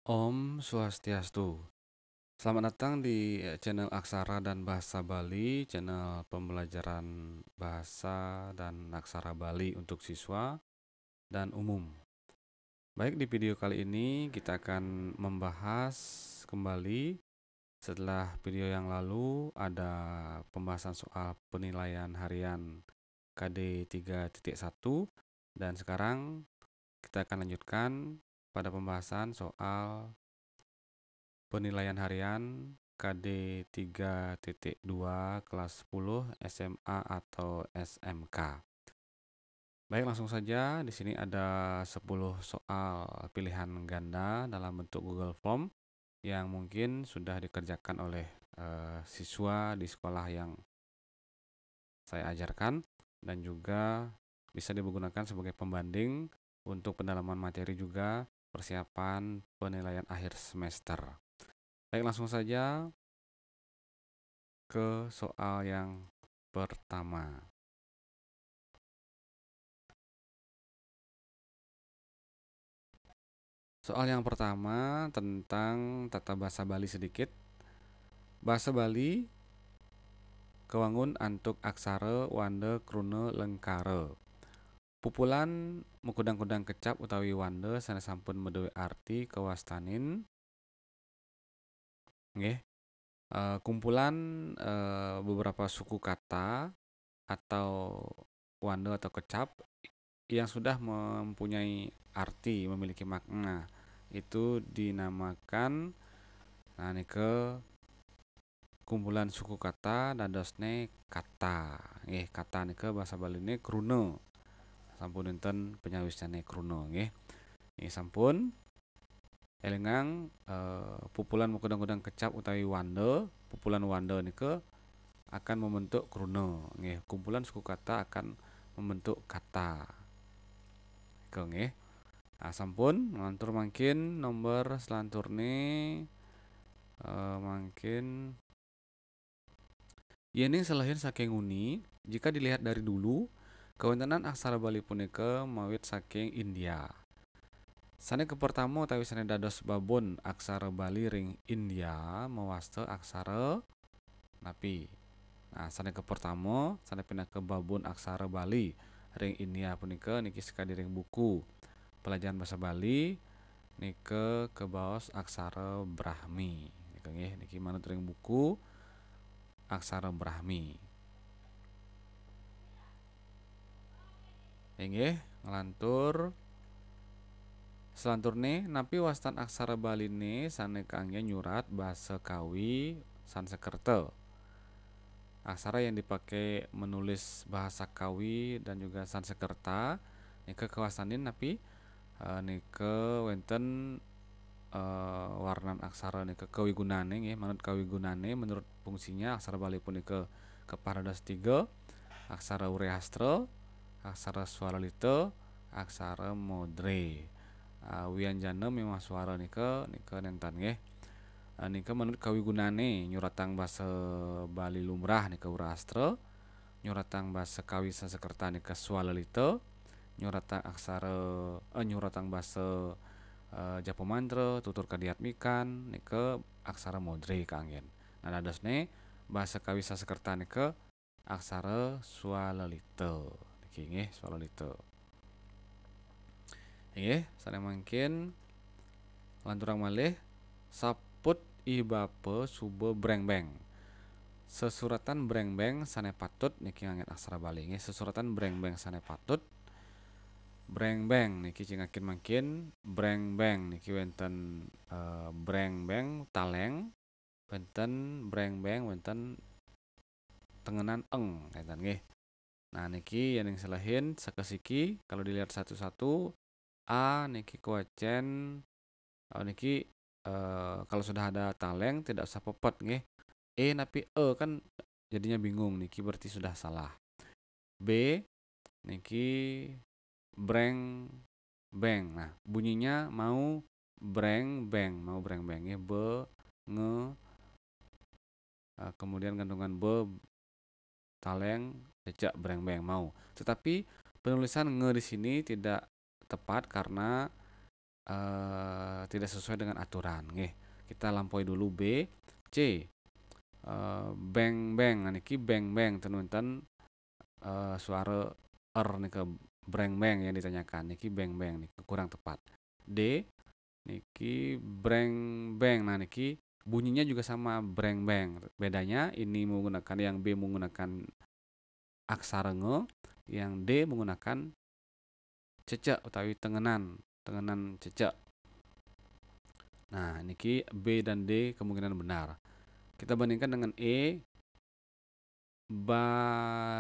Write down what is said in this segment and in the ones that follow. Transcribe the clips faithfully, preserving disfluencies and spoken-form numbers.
Om Swastiastu. Selamat datang di channel Aksara dan Bahasa Bali, channel pembelajaran bahasa dan aksara Bali untuk siswa dan umum. Baik, di video kali ini kita akan membahas kembali, setelah video yang lalu ada pembahasan soal penilaian harian K D tiga titik satu, dan sekarang kita akan lanjutkan pada pembahasan soal penilaian harian K D tiga titik dua kelas sepuluh S M A atau S M K. Baik, langsung saja. Di sini ada sepuluh soal pilihan ganda dalam bentuk Google Form yang mungkin sudah dikerjakan oleh, eh, siswa di sekolah yang saya ajarkan, dan juga bisa digunakan sebagai pembanding untuk pendalaman materi juga persiapan penilaian akhir semester. Baik, langsung saja ke soal yang pertama. Soal yang pertama tentang tata bahasa Bali sedikit. Bahasa Bali kawangun antuk aksara, wanda, kruna, lengkara. Pupulan makudang-kudang kecap utawi wanda sané sampun madué arti kawastanin. Nggih. Eh, kumpulan, eh, beberapa suku kata atau wanda atau kecap yang sudah mempunyai arti, memiliki makna, itu dinamakan, nah, nika kumpulan suku kata dadosné kata. Nggih, kata nika basa Baliné kruna. Sampun wénten panyawisnyané kruna, nggih. Nggih, sampun. Élingang, eh, pupulan makudang-kudang kecap utawi wanda, pupulan wanda nika akan membentuk kruna. Nggih, kumpulan suku kata akan membentuk kata. Nika, nggih. Nah, sampun, nglantur mangkin nomor selanturné, eh, mangkin Yéning selehin saking nguni, jika dilihat dari dulu, kawéntenan aksara Bali punika mawit saking India. Sané kapertama utawi sané dados babon aksara Bali ring India mawasta aksara napi? Nah, sané kapertama, sané pinaka babon aksara Bali ring India punika niki sakadi ring buku Pelajaran Basa Bali, nika kabaos aksara Brahmi. Nika nggih, niki manut ring buku aksara Brahmi. Inggih, nglantur. Selanturné, napi wastan aksara Baliné sané kanggé nyurat basa Kawi Sansekerta? Aksara yang dipakai menulis bahasa Kawi dan juga Sansekerta, nika kawastanin napi? Eh, nika wénten, eh, warnan aksara nika kawigunané, nggih, manut kawigunané, menurut fungsinya, aksara Bali punika kapados tiga, aksara Wreastra, aksara Swalalita, aksara Modré. Eh, wianjana miwah swara nika, nika nénten, nggih. Eh, nika manut kawigunané, nyuratang basa Bali lumrah nika Wreastra, nyuratang basa Kawi Sansekerta nika Swalalita, nyuratang aksara, eh, nyuratang basa, eh, Japamantra, tutur kadiatmikan nika aksara Modré kanggén. Nah, dadosné basa Kawi Sansekerta nika aksara Swalalita. Niki nggih, Swalalita. Inggih, sané mangkin lanturang malih, saput i bapa suba bréngbéng. Sesuratan bréngbéng sané patut niki nganggén aksara Bali nggih. Sesuratan bréngbéng sané patut. Bréngbéng niki cingakin mangkin, bréngbéng niki wénten, eh, bréngbéng taléng, wénten bréngbéng, wénten tengenan éng, ngénten nggih. Nah, niki yéning selehin sakasiki, kalau dilihat satu-satu, A niki kawacén, oh, niki, eh, kalau sudah ada taléng tidak usah pepet nggih. E napi E kan jadinya bingung, niki berarti sudah salah. B niki bréngbéng. Nah, bunyinya mau bréngbéng, mau bréngbéng nggih. Be, nge, eh, kemudian gantungan be, taléng, cecek, bréngbéng, mau. Tetapi penulisan nge di sini tidak tepat karena, eh, tidak sesuai dengan aturan, nggih. Kita lampaui dulu B. C, eh, beng-beng. Nah, niki beng-beng ten wonten, eh, suara er nika, breng-beng yang ditanyakan. Niki beng-beng, niki kurang tepat. D, niki breng-beng. Nah, niki bunyinya juga sama, breng-beng. Bedanya ini menggunakan, yang B menggunakan aksara nge, yang D menggunakan cecek utawi tengenan, tengenan cecek. Nah, niki B dan D kemungkinan benar. Kita bandingkan dengan E,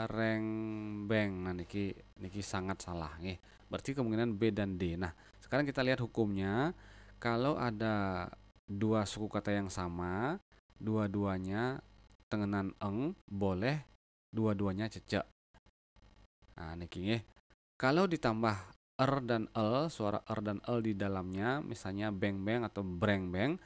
bareng-beng. Nah, niki, niki sangat salah, nggih. Berarti kemungkinan B dan D. Nah, sekarang kita lihat hukumnya. Kalau ada dua suku kata yang sama, dua-duanya tengenan eng, boleh dua-duanya cecek. Nah, niki, nggih. Kalau ditambah er dan el, suara er dan el di dalamnya, misalnya beng-beng atau breng-beng,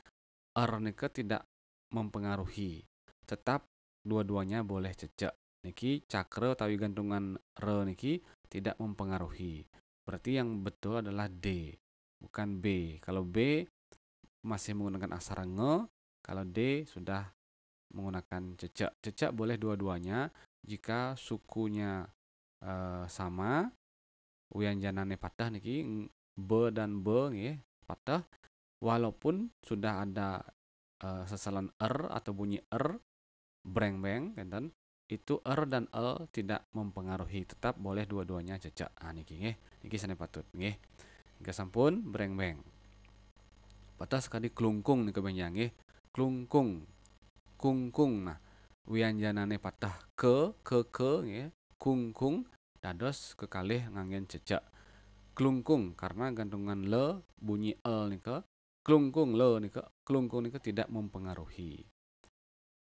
er nika tidak mempengaruhi. Tetap dua-duanya boleh cecek. Niki cakra utawi gantungan re niki tidak mempengaruhi. Berarti yang betul adalah D, bukan B. Kalau B masih menggunakan aksara nge, kalau D sudah menggunakan cecek. Cecek boleh dua-duanya jika sukunya, eh, sama, wianjanane pateh niki, ng-, be dan be nggih, pateh, walaupun sudah ada, eh, seselan er atau bunyi er, breng-beng, enten, itu er dan el tidak mempengaruhi, tetap boleh dua-duanya cecek. Ah, niki nggih, niki sane patut nggih. Nggih sampun, breng-beng. Pateh sekadi klungkung nika benjang nggih. Klungkung, kungkung. Nah, wianjanane pateh ke, ke, ke nggih, kungkung, dados kekalih nganggen cecek. Klungkung, karena gantungan le bunyi el nika, klungkung le nika, klungkung nika tidak mempengaruhi.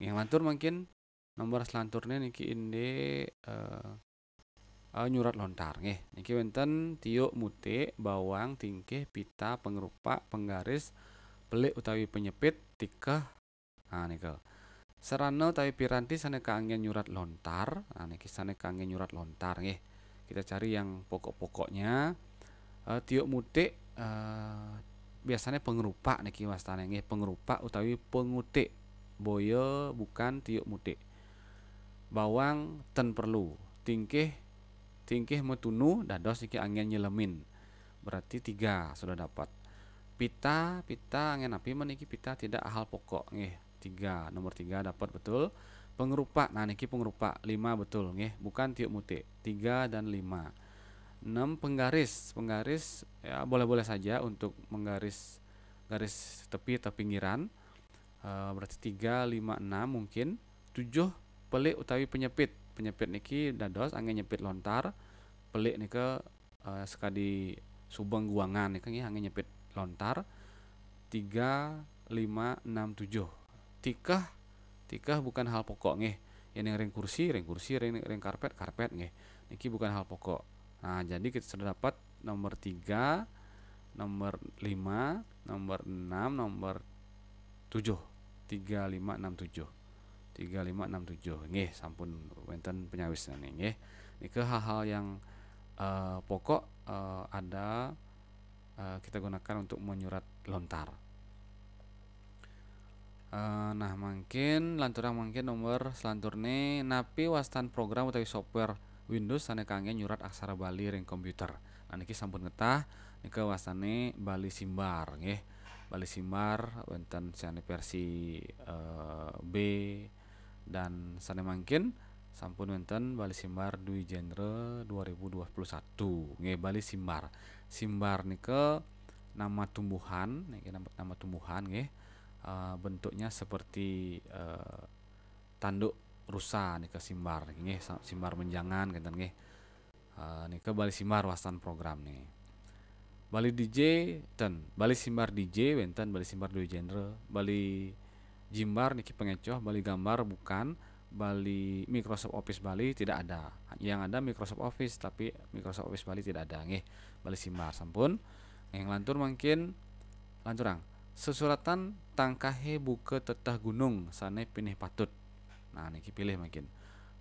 Nggih, lantur mangkin nomor selanturnya niki indik, eh, eh, nyurat lontar nggih. Niki wenten tiuk, mutik, bawang, tingkih, pita, pengrupak, penggaris, pelik utawi penyepit, tikeh. Nah, nika. Sarana utawi piranti sane kanggen nyurat lontar. Nah, niki sane kanggen nyurat lontar nggih. Kita cari yang pokok-pokoknya. Eh, tiuk mutik, eh, biasanya pengrupak niki wastane nggih, pengrupak utawi pengutik. Boya bukan tiuk mutik. Bawang ten perlu. Tingkih, tingkih metunu, dados niki anggen nyelemin. Berarti tiga sudah dapat. Pita, pita anggen napi meniki, pita tidak hal pokok nggih. Tiga, nomor tiga dapat betul. Pengrupak, nah niki pengrupak, lima betul nggih, bukan tiuk mutik. Tiga dan lima. Enam, penggaris. Penggaris ya boleh-boleh saja untuk menggaris garis tepi atau pinggiran. Eh, berarti tiga, lima, enam mungkin. Tujuh, pelik utawi penyepit. Penyepit niki dados anggen nyepit lontar. Pelik nika, eh, sekadi subeng guangan nika nggih, anggen nyepit lontar. Tiga, lima, enam, tujuh. Tikeh, tikeh bukan hal pokok nggih. Yen yang ring kursi, ring kursi, ring, ring karpet, karpet nggih. Niki bukan hal pokok. Nah, jadi kita sudah dapat nomor tiga, nomor lima, nomor enam, nomor tujuh. Tiga, lima, enam, tujuh. Tiga, lima, enam, tujuh. Nggih, sampun wenten penyawisnya nih nggih. Niki hal-hal yang, eh, pokok, eh, ada, eh, kita gunakan untuk menyurat lontar. Eh, nah, mangkin lanturang mangkin nomor selanturne, napi wastan program utawi software Windows sane kangge nyurat aksara Bali ring komputer. Nah, niki sampun ngetah, nika wastane Bali Simbar nggih. Bali Simbar wenten sane versi, eh, B dan sane mangkin sampun wenten Bali Simbar Dwi Genre dua ribu dua puluh satu nggih, Bali Simbar. Simbar nika nama tumbuhan niki, nama, nama tumbuhan nggih. Eh, bentuknya seperti, eh, tanduk rusa nika, simbar nggih, sa-, simbar menjangan kenten nggih. Eh, nika Bali Simbar wastan program nih. Bali D J ten, Bali Simbar D J wenten, Bali Simbar Dwi Genre, Bali Jimbar niki pengecoh, Bali Gambar bukan, Bali Microsoft Office Bali tidak ada. Yang ada Microsoft Office, tapi Microsoft Office Bali tidak ada nggih. Bali Simbar sampun. Nggih, lantur mangkin, lanturang. Sesuratan tangkahe buka teteh gunung sane pinih patut. Nah, niki pilih mangkin.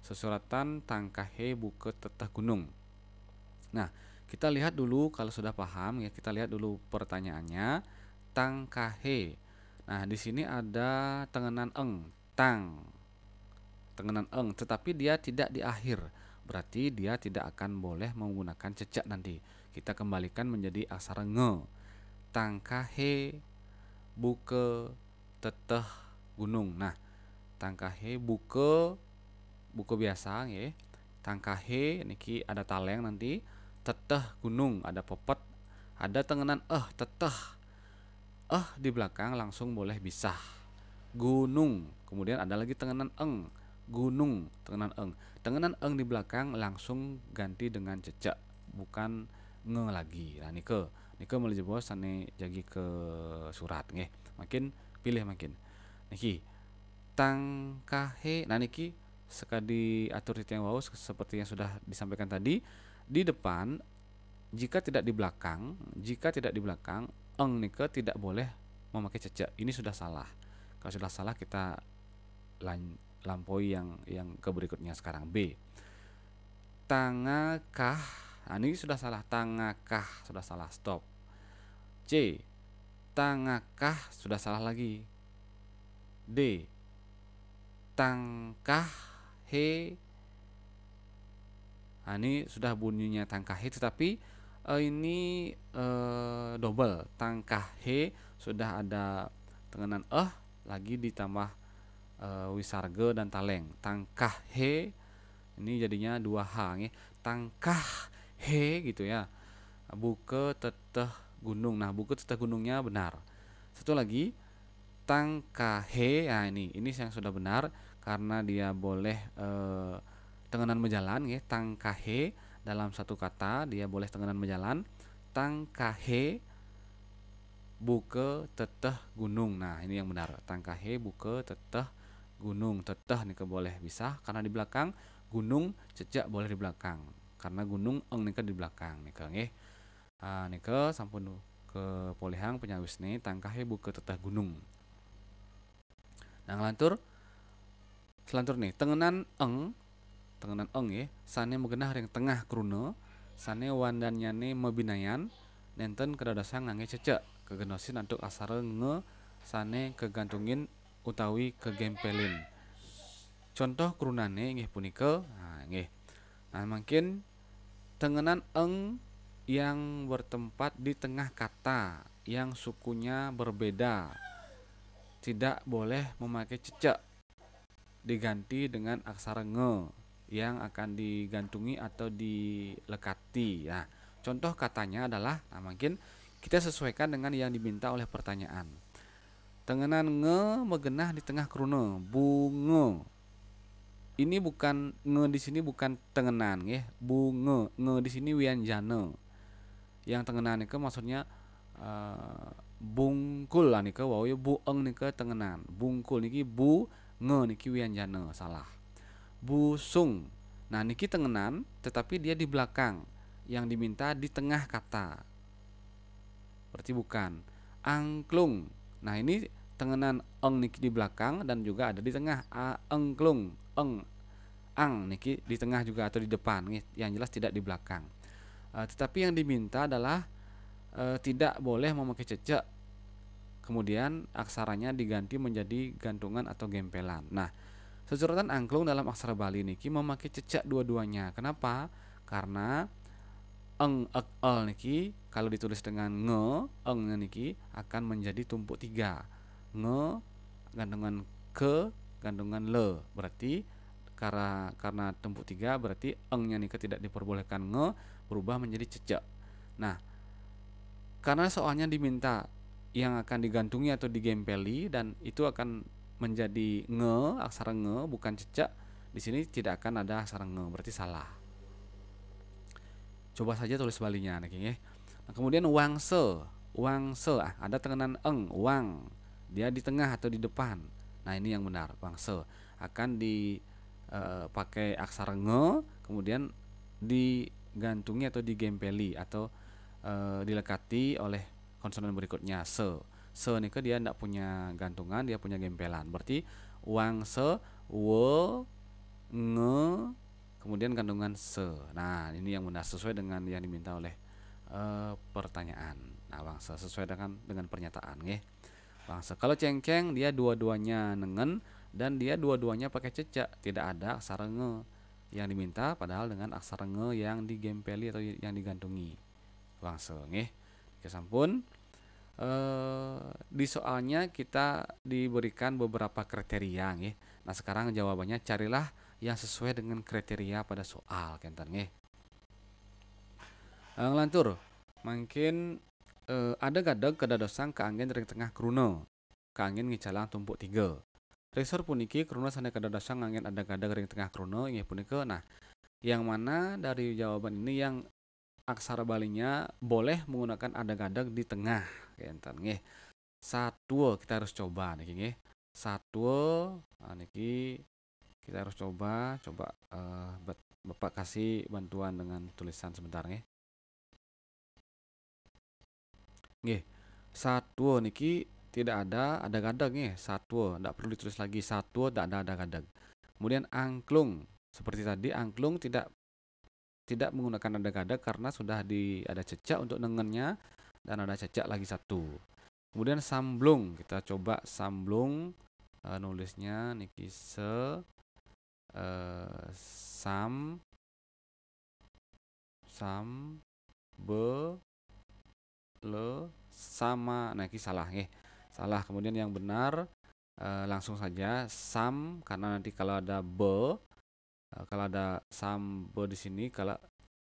Sesuratan tangkahe buka teteh gunung. Nah, kita lihat dulu kalau sudah paham ya, kita lihat dulu pertanyaannya. tangkahe. Nah, di sini ada tengenan eng, tang. Tengenan eng, tetapi dia tidak di akhir. Berarti dia tidak akan boleh menggunakan cecek nanti. Kita kembalikan menjadi aksara nge. Tangkahe buke teteh gunung. Nah, tangkahe buke, buke biasa nggih. Tangkahe niki ada taleng nanti, teteh gunung ada pepet, ada tengenan eh, teteh. Eh di belakang langsung boleh bisah. Gunung. Kemudian ada lagi tengenan eng. Gunung, tengenan eng. Tengenan eng di belakang langsung ganti dengan cecek, bukan nge lagi. Nah, nike, nike malih jebos sane jagi ke surat nggih. Mangkin pilih mangkin. Niki tangkahe. Nah, niki sekadi atur titiang wau se-, seperti yang sudah disampaikan tadi, di depan, jika tidak di belakang, jika tidak di belakang, eng nike tidak boleh memakai cecek. Ini sudah salah. Kalau sudah salah, kita lan-, lampaui yang, yang ke berikutnya sekarang. B. Tangakah. Nah, ini sudah salah. Tangakah sudah salah. Stop. C. Tangakah sudah salah lagi. D. Tangkahe. Nah, ini sudah bunyinya tangkahe, tetapi, eh, ini, eh, double. Tangkahe sudah ada tengenan eh, lagi ditambah, eh, wisarga dan taleng. Tangkahe ini jadinya dua H nggih. Tangkahe gitu ya. Buke teteh gunung. Nah, buke teteh gunungnya benar. Satu lagi, tangkahe. Nah, ini, ini yang sudah benar karena dia boleh, eh, tengenan majalan nggih. Tangkahe dalam satu kata dia boleh tengenan majalan. Tangkahe buke teteh gunung. Nah, ini yang benar. Tangkahe buke teteh gunung. Teteh nike boleh bisah karena di belakang, gunung cecek boleh di belakang. Karena gunung eng nike di belakang nike nggih. Ah, nike sampun kepolihang penyawisne tangkahe buke teteh gunung. Nah, nglantur selanturne, tengenan eng, tengenan eng nggih, sane magenah ring tengah kruna, sane wandanyane mabinayan, nenten kadadosang ngangge cecek, kagenosin antuk aksara nge sane kagantungin utawi kagempelin. Contoh krunane inggih punika, nah, nggih. Nah, mangkin tengenan eng yang bertempat di tengah kata yang sukunya berbeda tidak boleh memakai cecek diganti dengan aksara nge yang akan digantungi atau dilekati. Nah, contoh katanya adalah, nah, mungkin kita sesuaikan dengan yang diminta oleh pertanyaan. Tengenan nge magenah di tengah kruna, bunga. Ini bukan nge di sini, bukan tengenan, nggih. Bunga, nge di sini wianjana. Yang tengenan nika maksudnya, eh, bungkul lah nika wau ya, bu eng nika tengenan. Bungkul niki bu, nge niki wianjana, salah. Busung. Nah, niki tengenan, tetapi dia di belakang. Yang diminta di tengah kata. Berarti bukan. Angklung. Nah, ini tengenan eng niki di belakang dan juga ada di tengah. A, engklung, eng, ang niki di tengah juga atau di depan, nggih. Yang jelas tidak di belakang. Eh, tetapi yang diminta adalah, eh, tidak boleh memakai cecek. Kemudian aksaranya diganti menjadi gantungan atau gempelan. Nah, sesuratan angklung dalam aksara Bali niki memakai cecek dua-duanya. Kenapa? Karena eng, ek, el niki kalau ditulis dengan nge, eng niki akan menjadi tumpuk tiga. Nge gantungan ke, gantungan le. Berarti karena, karena tumpuk tiga, berarti eng-nya nika tidak diperbolehkan nge, berubah menjadi cecek. Nah, karena soalnya diminta yang akan digantungi atau digempeli dan itu akan menjadi nge, aksara nge, bukan cecek, di sini tidak akan ada aksara nge, berarti salah. Coba saja tulis Balinya niki nggih. Nah, kemudian wangse, wangse, ah, ada tengenan eng, wang. Dia di tengah atau di depan. Nah, ini yang benar, wangse. Akan di, eh, pakai aksara nge, kemudian digantungi atau digempeli atau, eh, dilekati oleh konsonan berikutnya, se. Se nika dia ndak punya gantungan, dia punya gempelan. Berarti wangse, we, nge, kemudian gantungan se. Nah, ini yang benar sesuai dengan yang diminta oleh, eh, pertanyaan. Nah, wangsa sesuai dengan dengan pernyataan, nggih. Wangsa kalau céngcéng dia dua-duanya nengen dan dia dua-duanya pakai cecek, tidak ada aksara nge yang diminta, padahal dengan aksara nge yang digempeli atau yang digantungi. Wangsa, nggih. Oke, sampun. Eh, di soalnya kita diberikan beberapa kriteria, nggih. Nah, sekarang jawabannya carilah yang sesuai dengan kriteria pada soal, kénten, nggih. Eh, nglantur. Mangkin, eh, adeg-adeg kadadosang kaanggén ring tengah kruna. Kaanggén ngicalang tumpuk tiga. Ring sor puniki kruna sané kadadosang nganggén adeg-adeg ring tengah kruna inggih punika. Nah, yang mana dari jawaban ini yang aksara Balinya boleh menggunakan adeg-adeg di tengah, kénten, nggih. Satua, kita harus coba niki, nggih. Satua, nah, niki kita harus coba, coba, eh, bet-, Bapak kasih bantuan dengan tulisan sebentar, nggih. Nggih. Satua niki tidak ada adeg-adeg, nggih. Satua, ndak perlu ditulis lagi. Satua ndak ada adeg-adeg. Kemudian angklung, seperti tadi, angklung tidak, tidak menggunakan adeg-adeg karena sudah di, ada cecek untuk nengennya dan ada cecek lagi satu. Kemudian samblung, kita coba samblung, eh, nulisnya niki se, eh, sam, sam, be, le, sama. Nah, ini salah, nggih. Salah. Kemudian yang benar, eh, langsung saja sam, karena nanti kalau ada be, eh, kalau ada sam be di sini, kalau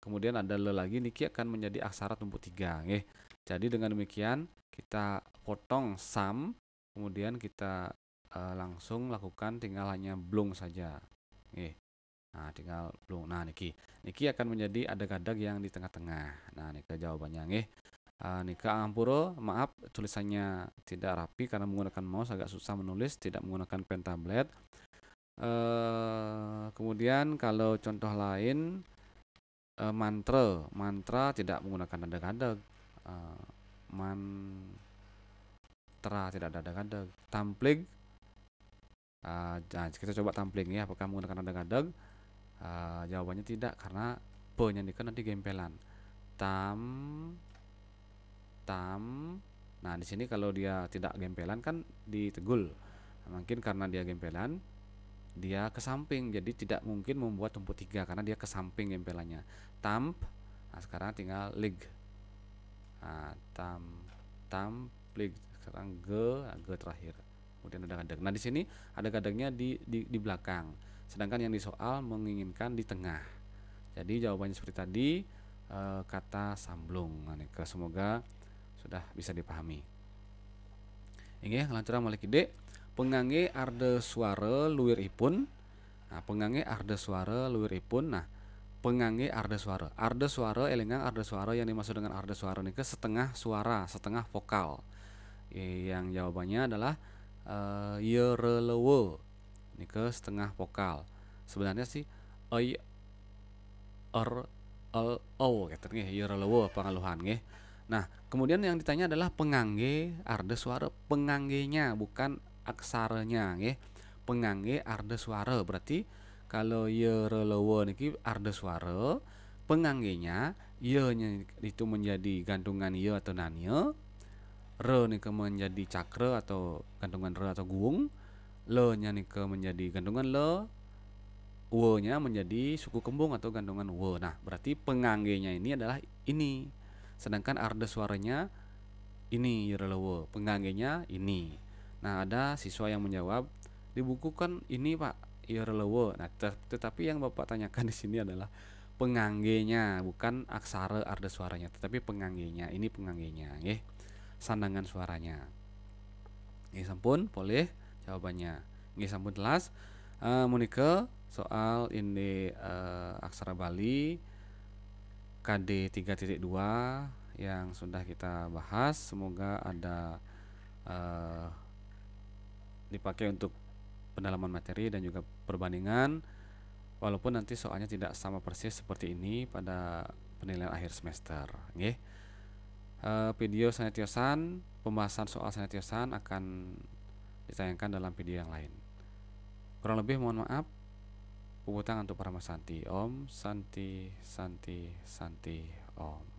kemudian ada le lagi, niki akan menjadi aksara tumpuk tiga, nggih. Jadi dengan demikian kita potong sam, kemudian kita, eh, langsung lakukan, tinggal hanya blung saja, nggih. Nah, tinggal blung. Nah, niki. Niki akan menjadi adeg-adeg yang di tengah-tengah. Nah, nika jawabannya, nggih. Ah, nika ampura, maaf, tulisannya tidak rapi karena menggunakan mouse, agak susah menulis, tidak menggunakan pen tablet. Eh, kemudian kalau contoh lain, eh, mantra. Mantra tidak menggunakan adeg-adeg. Eh, mantra tidak ada adeg-adeg. Tamplig. Ah, nah, kita coba tamplig, ya, apakah menggunakan adeg-adeg? Ah, jawabannya tidak, karena be-nya nika nanti gempelan. Tam, tam. Nah, di sini kalau dia tidak gempelan kan ditegul. Mungkin karena dia gempelan, dia ke samping, jadi tidak mungkin membuat tumpuk tiga karena dia ke samping gempelannya. Tamp. Nah, sekarang tinggal lig. Nah, tam, tamplig. Sekarang ge, nah, ge terakhir. Kemudian adeg-adeg. Nah, di sini adeg-adegnya di, di, di belakang. Sedangkan yang di soal menginginkan di tengah. Jadi jawabannya seperti tadi, eh, kata samblung. Nah, nika, semoga sudah bisa dipahami. Inggih, nglanturang malih kidik. Pangangge arda suara luiripun. Nah, pangangge arda suara luiripun. Nah, pangangge arda suara. Arda suara, elingang, arda suara, yang dimaksud dengan arda suara nika setengah suara, setengah vokal. Eh, yang jawabannya adalah, eh, yerelewe. Nika setengah vokal. Sebenarnya sih, oi, er, el, o, gitu, nggih, yerelewe, pangaluhan, nggih. Nah, kemudian yang ditanya adalah pangangge arda suara, panganggenya, bukan aksaranya, nggih. Pangangge arda suara, berarti kalau yerelewe niki arda suara, panganggenya, ye-nya itu menjadi gantungan ye atau nanya, re nika menjadi cakra atau gantungan re atau guung, le-nya nika menjadi gantungan le, we-nya menjadi suku kembung atau gantungan we. Nah, berarti panganggenya ini adalah ini. Sedangkan arda suaranya ini, yerelewe. Panganggenya ini. Nah, ada siswa yang menjawab, "Di buku kan ini, Pak, yerelewe." Nah, ter-, tetapi yang Bapak tanyakan di sini adalah panganggenya, bukan aksara arda suaranya, tetapi panganggenya. Ini panganggenya, nggih. Sandangan suaranya. Nggih, sampun, polih jawabannya. Nggih, sampun telas. Eh, menika soal indik, eh, aksara Bali K D tiga titik dua yang sudah kita bahas. Semoga ada, eh, dipakai untuk pendalaman materi dan juga perbandingan. Walaupun nanti soalnya tidak sama persis seperti ini pada penilaian akhir semester, nggih. Eh, video sané tiosan, pembahasan soal sané tiosan akan ditayangkan dalam video yang lain. Kurang lebih mohon maaf. Puputang antuk Parama Santi. Om Santi, Santi, Santi, Om.